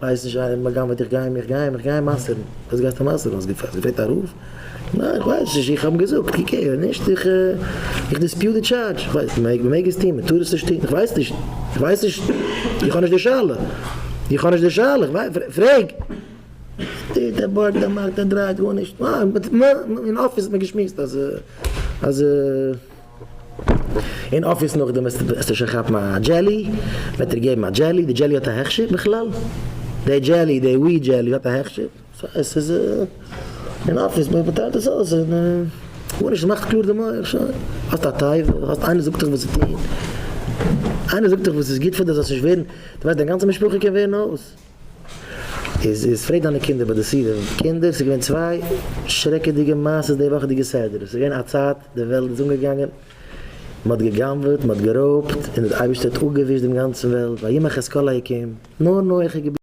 ווייס נישט איינער מ'גנב'עט איך גיי אים איך גיי אים איך גיי אים מסר'ן, וואס גייסטו מסר'ן? האסט געפרעגט א רב? ניין איך ווייס נישט איך האב אים געזאגט קוק הער נישט איך איך dispute די טשארדזש איך ווייס מ'מעג מ'מעג עס טון מ'טאר עס נישט טון איך ווייס נישט איך ווייס נישט איך האב נישט די שאלה איך האב נישט די שאלה איך ווייס פרעג טוט ער בארגט ער מאכט ער דרייט גארנישט אין אפיס האט מען געשמועסט אז אז. אין אפיס נאכדעם וועסטו שוין כאפן א jelly, וועט דיר געבן א jelly, די jelly האט א הכשר בכלל? די jelly, די weed jelly האט א הכשר? עס איז אין אפיס מען טיילט עס אויס און גארנישט עס מאכט קלאר די מח, שוין, האסט א תאווה, האסט איינער זאגט דיך וואס צו טון, איינער זאגט דיך וואס איז גוט פאר דיר זאלסט נישט ווערן, דו ווייסט דיין גאנצע משפחה קען ווערן אויס. איז איז פרעג דיינע קינדער ביי די סעודה, קינדער ס'איז געווען צוויי שרעקעדיגע מעשות די וואכעדיגע סדר, ס'איז געווען א צייט די וועלט איז אנגעגאנגען, מ'האט גע'גנב'עט, מ'האט גערויבט, און דער אייבערשטער האט אפגעווישט דעם גאנצן וועלט, וימח את כל היקום, נאר נח איז געבליבן.